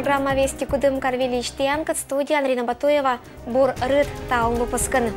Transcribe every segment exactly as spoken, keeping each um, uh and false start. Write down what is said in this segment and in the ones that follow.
Программа «Вести Кудымкар» выльысь тіянкӧд, студияын Рина Батуева. Бур рыт талун выпускын.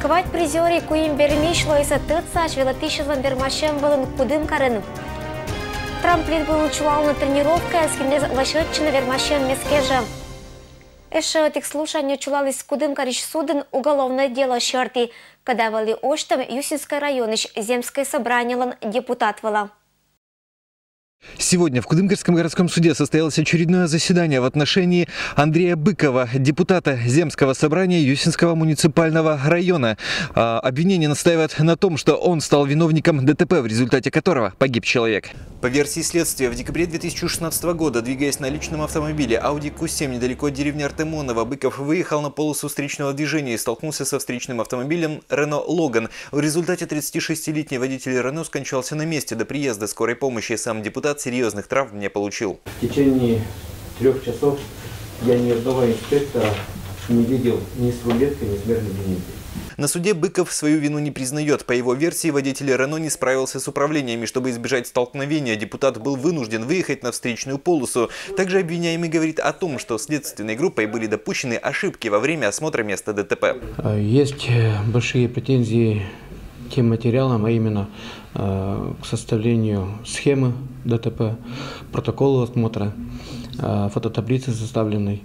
Квайт призёрӧй куим вермись лоисӧ тӧдсаӧсь велӧтысьяслӧн вермасьӧм вылын Кудымкарын. Трамплин вылын чулалӧны тренировкаяс, кинлӧн лӧсьӧдчӧны вермасьӧммес кежӧ. Эшшӧ ӧтик слушаньӧ чулаліс Кудымкарысь судын уголовнӧй дело серти, кӧда вӧлі осьтӧм Юсинскӧй районысь земскӧй собраниелӧн депутат вылӧ. Сегодня в Кудымкарском городском суде состоялось очередное заседание в отношении Андрея Быкова, депутата Земского собрания Юсинского муниципального района. А, обвинение настаивает на том, что он стал виновником ДТП, в результате которого погиб человек. По версии следствия, в декабре две тысячи шестнадцатого года, двигаясь на личном автомобиле Audi Q семь недалеко от деревни Артемоново, Быков выехал на полосу встречного движения и столкнулся со встречным автомобилем Renault Logan. В результате тридцатишестилетний водитель Рено скончался на месте. До приезда скорой помощи сам депутат серьезных травм не получил. В течение трех часов я ни одного инспектора не видел ни с рулеткой, ни с мерной линейкой. На суде Быков свою вину не признает. По его версии, водитель Рено не справился с управлением, и чтобы избежать столкновения, депутат был вынужден выехать на встречную полосу. Также обвиняемый говорит о том, что следственной группой были допущены ошибки во время осмотра места ДТП. Э, есть, э, большие претензии к тем материалам, а именно, э, к составлению схемы ДТП, протоколу осмотра, э, фототаблицы составленной.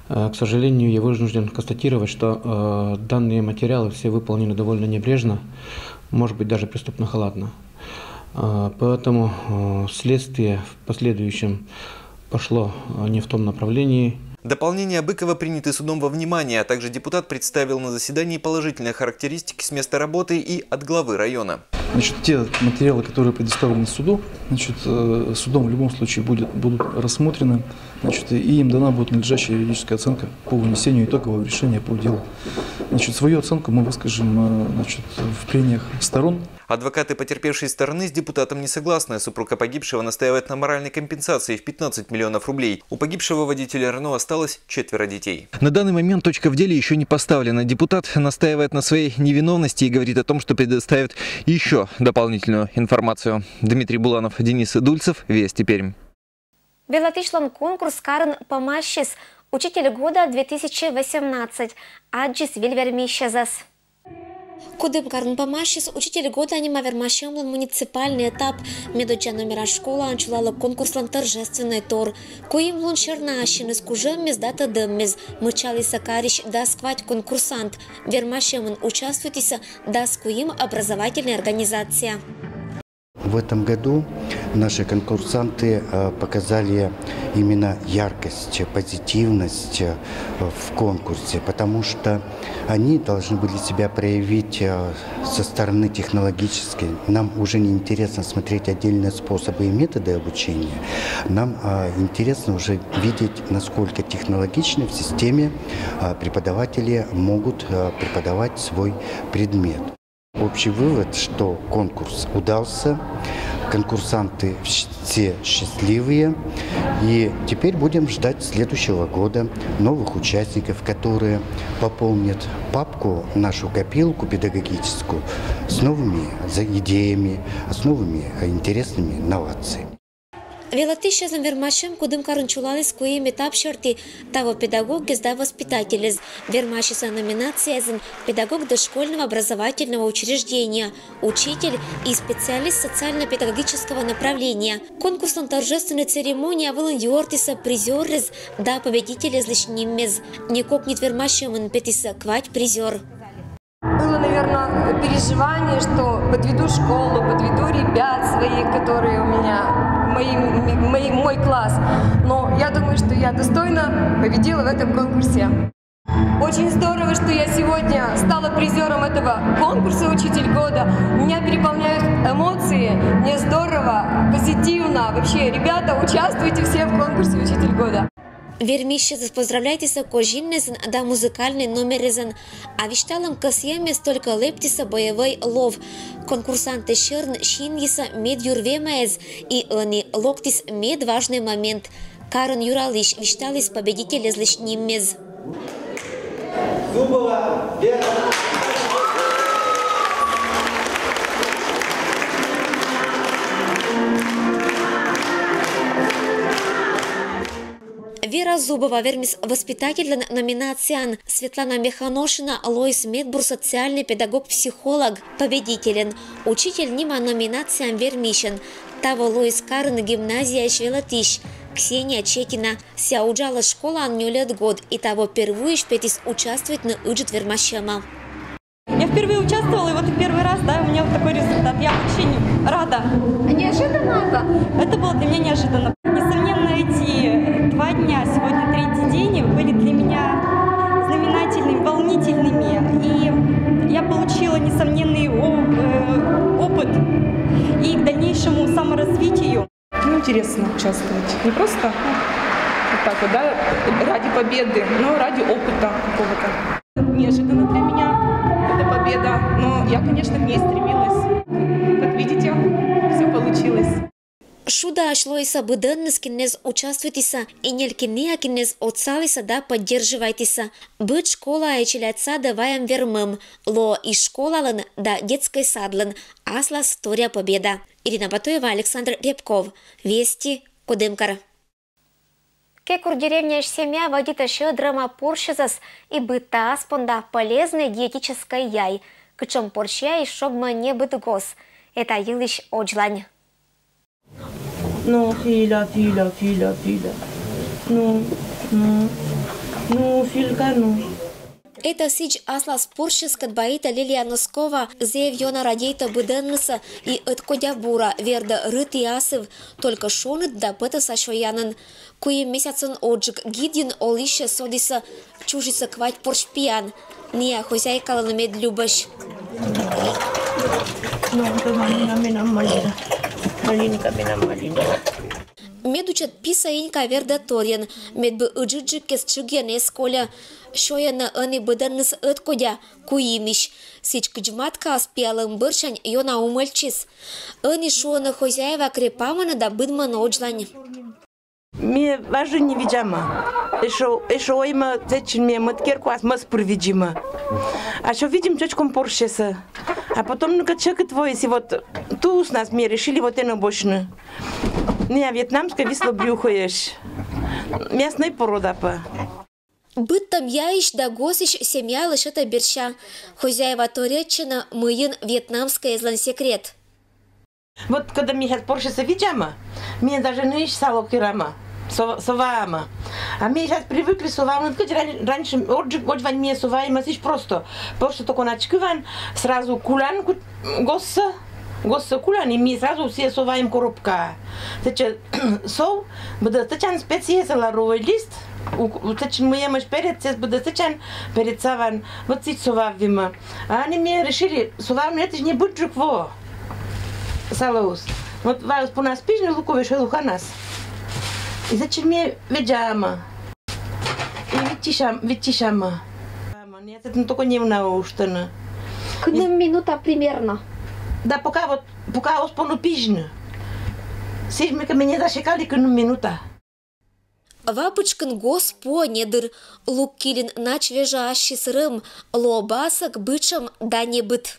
Э, к сожалению, я вынужден констатировать, что, э, данные материалы все выполнены довольно небрежно, может быть, даже преступно-халатно. Э, поэтому, э, следствие в последующем пошло, э, не в том направлении. Дополнения Быкова приняты судом во внимание, а также депутат представил на заседании положительные характеристики с места работы и от главы района. Значит, те материалы, которые предоставлены суду, значит, э, судом в любом случае будет, будут рассмотрены, значит, и им дана будет надлежащая юридическая оценка по вынесению итогового решения по делу. Значит, свою оценку мы выскажем, э, значит, в прениях сторон. Адвокаты потерпевшей стороны с депутатом не согласны. Супруга погибшего настаивает на моральной компенсации в пятнадцать миллионов рублей. У погибшего водителя Рено осталось четверо детей. На данный момент точка в деле еще не поставлена. Депутат настаивает на своей невиновности и говорит о том, что предоставит еще дополнительную информацию. Дмитрий Буланов, Денис Дульцев, Вести Пермь. Велӧтысьлӧн конкурс карын помасис «Учитель года две тысячи восемнадцать», аддзис выль вермисьӧзӧс. Кудымкарын помасис «Учитель года» нима вермасьӧмлӧн муниципальнӧй этап. Медоддза номера школаын чулалӧ конкурслӧн торжественнӧй тор. Куим лун сьӧрна ассьыныс кужӧммис да тӧдӧммис. Мыччалісӧ карысь дас квайт конкурсант. Вермасьӧмын участвуйтісӧ дас куим образовательнӧй организация. В этом году наши конкурсанты, э, показали именно яркость, позитивность, э, в конкурсе, потому что они должны были себя проявить, э, со стороны технологической. Нам уже не интересно смотреть отдельные способы и методы обучения. Нам, э, интересно уже видеть, насколько технологично в системе, э, преподаватели могут, э, преподавать свой предмет. Общий вывод, что конкурс удался, конкурсанты вс-, все счастливые, и теперь будем ждать следующего года новых участников, которые пополнят папку, нашу копилку педагогическую с новыми за-, идеями, с новыми, э, интересными новациями. Велӧтысьяслӧн вермасьӧм Кудымкарын чулаліс куим этап серти: таво педагогъяс да воспитательяс. Вермасисӧ номинацияясын «Педагог дошкольного образовательного учреждения», «Учитель» и «Специалист социально-педагогического направления». Конкурслӧн торжественнӧй церемония вылын юӧртісӧ призёръяс да победительяслысь нимъяс. Некокнит вермасьӧмын петісӧ квайт призёр. Было, наверное, переживание, что подведу школу, подведу ребят своих, которые у меня, мои, мои, мой класс. Но я думаю, что я достойно победила в этом конкурсе. Очень здорово, что я сегодня стала призёром этого конкурса «Учитель года». Меня переполняют эмоции. Мне здорово, позитивно. Вообще, ребята, участвуйте все в конкурсе «Учитель года». Вермисьясӧс поздравляйтісӧ козиннысӧ да музыкальнӧй номерӧн. А висьталӧм кӧсйӧмъяс только лэптісӧ боевӧй лов. Конкурсантъяс сьӧрын синйисӧ медъюрвемаӧсь, и ӧні локтіс медважнӧй момент. Карын юралысь висьталіс победительяслысь нимъяс. Зубова Вера. Вера Зубова вермис воспитательлӧн номинацияын, Светлана Механошина лоис медбур социальнӧй педагог-психолог. Победительӧн, учитель нима номинацияын вермисьӧн, таво лоис карын гимназияысь велӧтысь Ксения Четина. Сія уджаліс школаын нёльӧд год и таво первойысь петіс участвуйтны ыджыд вермасьӧмӧ. Я впервые участвовала, и вот и первый раз, да, у меня вот такой результат. Я очень рада. Неожиданно это? Это было для меня неожиданно. Несомненно, эти два дня, сегодня третий день, были для меня знаменательными, волнительными. И я получила несомненный о- э, опыт и к дальнейшему саморазвитию. Ну, интересно участвовать. Не просто вот так вот, да, ради победы, но ради опыта какого-то. Неожиданно для меня эта победа, но я, конечно, к ней стремилась. Как видите, все получилось. Шудаӧсь лоисӧ быдӧнныс, киннэз участвуйтісӧ, и нелькинныя, киннэз отсалісӧ да поддерживайтісӧ. Быд школаӧ челядьсадӧ вайӧм вермӧм лоӧ и школалӧн да детскӧй садлӧн аслас торъя победа. Ирина Батуева, Александр Рябков, Вести, Кудымкар. Кекур деревняысь семья вӧдитӧ сьӧд рӧма порсьӧзӧс и быдтӧ ас понда полезнӧй диетическӧй яй. Кытшӧм порсьяысь шогмӧ небыд гос. Эта йылысь одзлань. Ну, Филя, Филя, Филя, Филя. Ну, ну, ну, Филька, ну. Эта сідз аслас порсьӧскӧд баитӧ Лилия Носкова. Зэв ёна радейтӧ быдӧннысӧ и ӧткодя бура, вердӧ рыт и асыв, только шоныд да пӧтӧса сёянӧн. Куим месяцӧн оджык гидйын олысьӧ содісӧ чужисӧ квайт порсь пиян. Ныа хозяйкалӧн мед любӧсь. Ну, это Малина, менам Малина. Малинка, менам Малина. Медучӧт писӧ Инька вердӧ торйӧн, медбы ыджыдджыккез тшыгйӧн эз кольӧ. Сёйӧны ӧні быдӧнныс ӧткодя, куимысь. Сідз кыдз маткаыс пиалӧм бӧрсянь ёна умӧльтчис. Ӧні, шуӧны, хозяева крепамӧны да быдмӧны одзлань. Ми важӧн не видзамӧ. Эшшӧ, эшшӧ оймӧ, сэтчӧ ми мӧд керкаас мӧс пыр видзимӧ. А ещӧ видзим чӧчком порсьӧсӧ. А потом, ну, кӧть сьӧкыд воис, и вот туснас ми решили вот энӧ босьтны. Ныа вьетнамскӧй висло брюхоӧсь. Мяснӧй порода пӧ. Быдтӧм яйысь да госысь семьялы сетӧ берся. Хозяева торйӧдчӧны, мыйын вьетнамскӧйӧзлӧн секрет. Вот когда ми сейчас порсьӧсӧ видзамӧ, ми даже ныысь сало керамӧ, со-, со ваамӧ. А ми сейчас привыкли со ваам, кыдз ран-, раньше, орджык, ордз вань ми со ваимӧ сідз просто. Просто только начкыван, сразу кулян ку-, госсӧ, госсӧ кулян, и ми сразу сійӧ со ваим коробкаӧ. Сэтчӧ со, быдӧс сэтчан специесӧ, лавровый лист, у-, у-, сэтчӧ мыйӧмӧсь перец, сійӧс быдӧс сэтчан, перец саван, вот сідз со вавимӧ. А ӧні ми решили, со ваам этысь небыдджык во. Салоус. Вот ваыс понас пизьны луковый шелуханас. И сэтчӧ ми видзамӧ. И виччысям, виччысямӧ. Нет, это только не уна уштана. Кыным минута примерно. Да пока вот, пока оз пону пизьны. Сідз ми кӧ ми не засекали кыным минута. Ва пытшкын гос пуӧ недыр. Лук кильын нач вежа ассьыс рӧм, лоӧ басӧк, бытшӧм да небыд.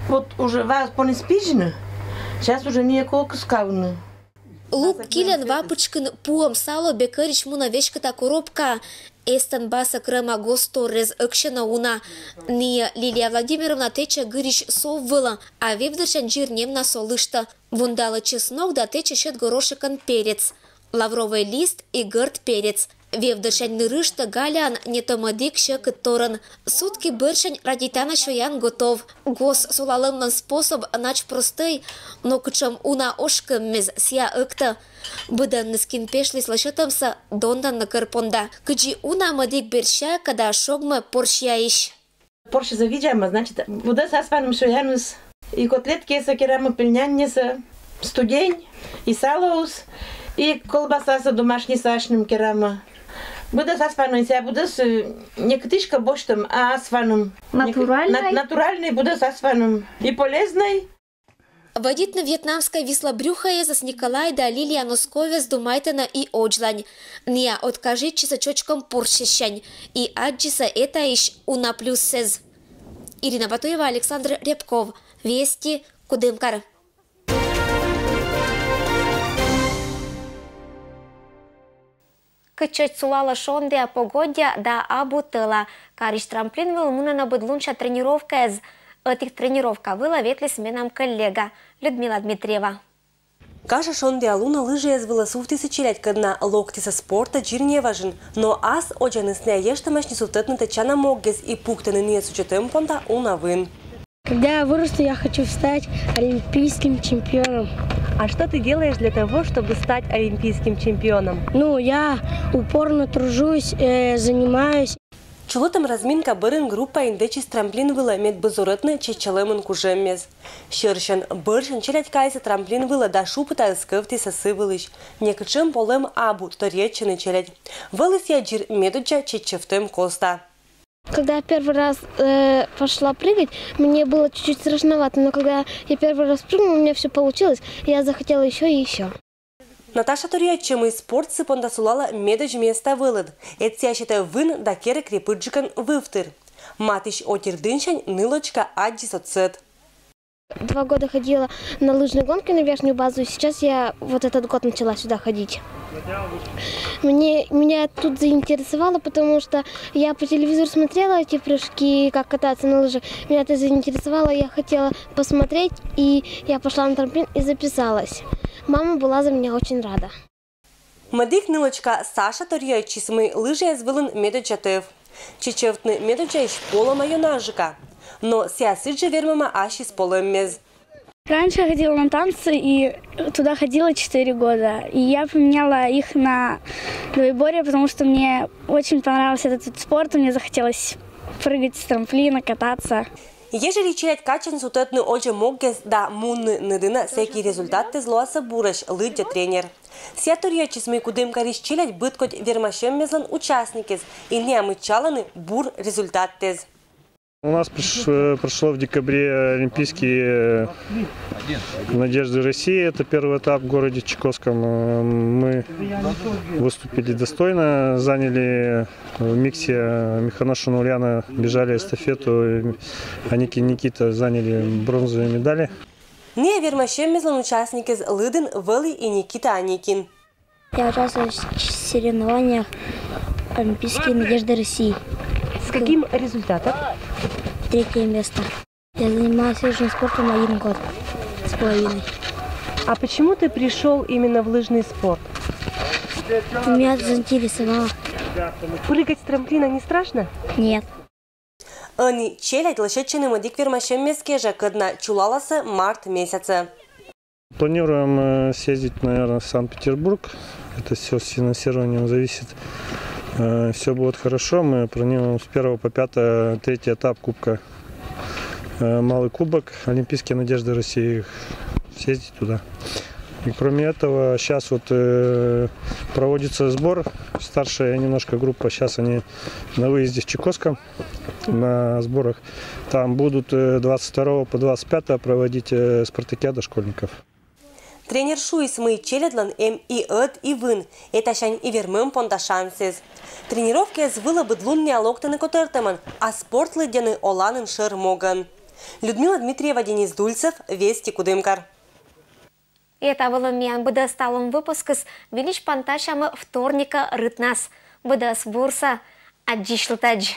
Вот уже ваыс понис пизьны, сейчас уже некод кыскавны. Лук кильӧн ва пытшкын пуӧм сало бекӧрысь мунӧ веськыда коробкаӧ. Эстӧн басӧк рӧма гос торрез ӧксьӧнӧ уна. Ныа Лилия Владимировна тэчӧ гырысь сов вылӧ, а вевдырсянь дзир нем на солыштӧ. Вундалӧ чеснок да тэчӧ сьӧд горошекӧн перец, лавровый лист и гӧрд перец. Вевдырсянь нырыштӧ галяӧн нетӧмӧдик сьӧкыд торӧн. Сутки бӧрсянь радейтана, сёян готов. Гос солалӧмлӧн способ нач простӧй, но кытшӧм уна ошкӧммис, сія ӧктӧ. Быдӧнныс, кин пешліс лӧсьӧтӧмсӧ, дондан на кӧр понда. Кыдзи уна мӧдик берся, када шогмӧ порсьяысь. Порсьӧсӧ видзамӧ, значит, быдӧс асваным сёяныс. И котлеткаӧс керамӧ, пельняньнас, студень, и салоус, и колбасасӧ домашнейсӧ асьным керамӧ. Быдӧс асваным, сія быдӧс, э, не кытыськӧ босьтӧм, а асваным. Натуральнӧй? Нат-, натуральнӧй, быдӧс асваным. И полезнӧй. Вӧдитны вьетнамскӧй висло брюхоэзӧс Николай да Лилия Носковез думайтӧны и одзлань. Ныа откажитчисӧ чӧчком порсьыссянь и аддзисӧ этаысь уна плюссӧ. Ирина Батуева, Александр Рябков, Вести, Кудымкар. Кытчӧдз сулалӧ шондіа погодья да абу тӧла, карысь трамплин вылын мунӧны быд лунся тренировкаӧ. Ӧтик тренировка вылӧ ветліс менам коллега Людмила Дмитриева. Кажӧ шондіа лунӧ лыжиӧз вылӧ сувтісны челядь, кӧдна локтісны спортӧ дзирневажын. Но ас одзӧныс найӧ ештӧмӧсь нин сувтӧдны тӧдчана моггез и пуктӧны найӧс сюрӧм понда уна вын. Когда я вырасту, я хочу стать олимпийским чемпионом. А что ты делаешь для того, чтобы стать олимпийским чемпионом? Ну, я упорно тружусь, э, занимаюсь. Чулӧтӧм разминка бӧрын группа индӧдчис трамплин вылӧ, мед бызуритны чеччалӧмын кужӧммес. Сьӧрсьӧн бӧрсьӧн челядь кайис трамплин вылӧ да шупитаыс кӧвтіс сы вылысь. Некутшӧм полӧм абу, торйӧдчӧны челядь. Вӧлі сійӧ дзир медоддза чеччӧвтӧм коста. Когда я первый раз, э, пошла прыгать, мне было чуть-чуть страшновато, но когда я первый раз прыгнула, у меня все получилось, я захотела еще и еще. Наташа торйӧдчӧ, мый спорт сы понда сулалӧ медодз места вӧлӧд. Ӧд сійӧ сетӧ вын да керӧ крепыдджыкӧн вывтыр. Матысь отир дінсянь нылочка аддзис отсӧг. Два года ходила на лыжные гонки на верхнюю базу, и сейчас я вот этот год начала сюда ходить. Мне, меня тут заинтересовало, потому что я по телевизору смотрела эти прыжки, как кататься на лыжах. Меня это заинтересовало, я хотела посмотреть, и я пошла на трамплин и записалась. Мама была за меня очень рада. Мӧдік нылочка Саша торйӧдчис, мый лыжиӧз вылын медоддза тӧв. Чеччӧвтны медоддзаысь полӧма ёнджыка. Но сійӧ сідзжӧ вермӧма ассьыс полӧммес. Раньше я ходила на танцы и туда ходила четыре года. И я поменяла их на двоеборье, потому что мне очень понравился этот вид спорта, мне захотелось прыгать с трамплина, кататься. Ежели челядь качӧн сувтӧдны одзӧ моггез да мунны на дінӧ, сэки результатыс лоасӧ бурӧсь, лыддьӧ тренер. Сійӧ торйӧдчис, мый Кудымкарысь челядь быдкодь вермасьӧммезлӧн участникыс, и найӧ мыччалӧны бур результатыс. У нас приш-, э, прошло в декабре Олимпийские, э, надежды России. Это первый этап в городе Чайковском. Э, мы выступили достойно, заняли в миксе, э, Миханошина Ульяна, бежали эстафету, э, Аникин Никита, заняли бронзовые медали. Найӧ вермасьӧммезлӧн участникыс лыдын вӧлі и Никита Аникин. Я участвовала в с-, соревнованиях «Олимпийские надежды России». С каким результатом? Третье место. Я занимаюсь лыжным спортом один год с половиной. А почему ты пришёл именно в лыжный спорт? Меня заинтересовало. Прыгать с трамплина не страшно? Нет. Ӧні челядь лӧсьӧдчӧны мӧдік вермасьӧммес кежӧ, кӧдна чулаласӧ март месяцӧ. Планируем, э, съездить, наверное, в Санкт-Петербург. Это всё с финансированием зависит. Э, всё будет хорошо. Мы планируем с первого по пятое, третий этап Кубка, э, Малый Кубок, Олимпийские надежды России, съездить туда. И кроме этого, щас вот, э, проводится сбор. Старшая немножко группа, щас они на выезде в Чайковском на сборах. Там будут, э, двадцать второго по двадцать пятое проводить, э, спартакиада школьников. Тренер шуис, мый челядьлӧн эм и ӧд, и вын, этасянь и вермӧм понда шансыс. Тренировкаыс вылӧ быд лун найӧ локтӧны котӧртӧмӧн, а спорт лыддьӧны оланін шӧр могӧн. Людмила Дмитриева, Денис Дульцев, «Вести», Кудымкар. И ӧта вӧлі миян быдӧс талун выпускыс. Вильысь пантасямӧ вторникӧ рытнас. Быдӧс бурсӧ, аддзысьлытӧдз.